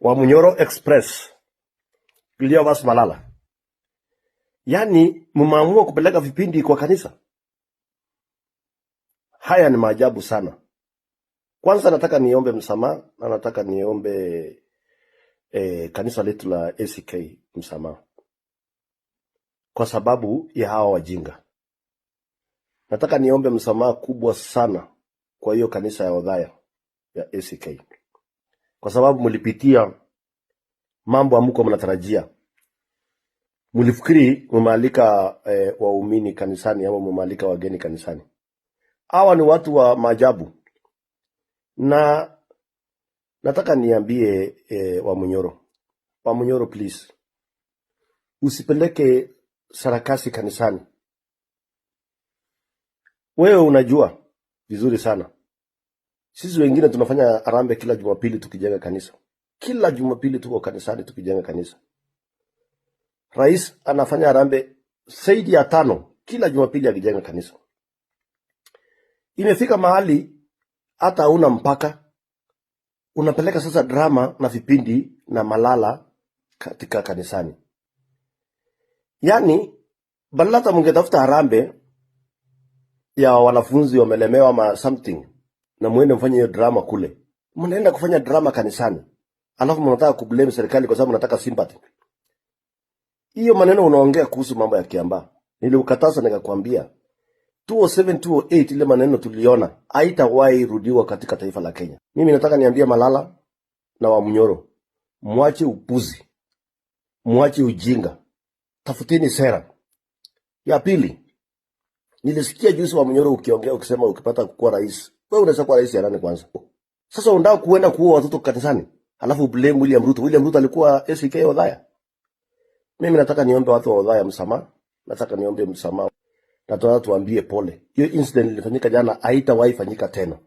Wamunyoro Express, Cleophas Malala. Yaani mmeamua kupeleka vipindi kwa kanisa? Haya ni maajabu sana. Kwanza nataka niombe msamaha na nataka niombe kanisa letu la ACK msamaha kwa sababu ya hawa wajinga. Nataka niombe msamaha kubwa sana kwa hiyo kanisa ya Othaya ya ACK kwa sababu mlipitia mambo hamkuwa mnatarajia. Mlifikiri mmealika waumini kanisani ama mmealika wageni kanisani. Hawa ni watu wa maajabu, na nataka niambie Wamunyoro, Wamunyoro please, usipeleke sarakasi kanisani. Wewe unajua vizuri sana, sisi wengine tunafanya harambee kila Jumapili tukijenga kanisa. Kila Jumapili tuko kanisani tukijenga kanisa. Rais anafanya harambee zaidi ya tano kila Jumapili akijenga kanisa. Imefika mahali hata hauna mpaka, unapeleka sasa drama na vipindi na Malala katika kanisani. Yaani badala hata mngetafuta harambee ya wanafunzi wamelemewa ama something, na muende mfanye hiyo drama kule, mnaenda kufanya drama kanisani, alafu mnataka kublame serikali kwa sababu mnataka sympathy. Hiyo maneno unaongea kuhusu mambo ya Kiambaa, nilikukataza nikakwambia 2007 2008 ile maneno tuliona haitawahi rudiwa katika taifa la Kenya. Mimi nataka niambie Malala na Wamunyoro, mwache upuzi, mwache ujinga, tafuteni sera. Ya pili, nilisikia juzi Wamunyoro ukiongea ukisema ukipata kuwa rais, wewe unaweza kuwa rais ya nani kwanza? Sasa unataka kuenda kuua watoto kanisani, alafu blame William Ruto. William Ruto alikuwa ACK Othaya. Mimi nataka niombe watu wa Othaya msamaha, nataka niombe msamaha na tunataka tuambie pole. Hiyo incident ilifanyika jana, haitawahi fanyika tena.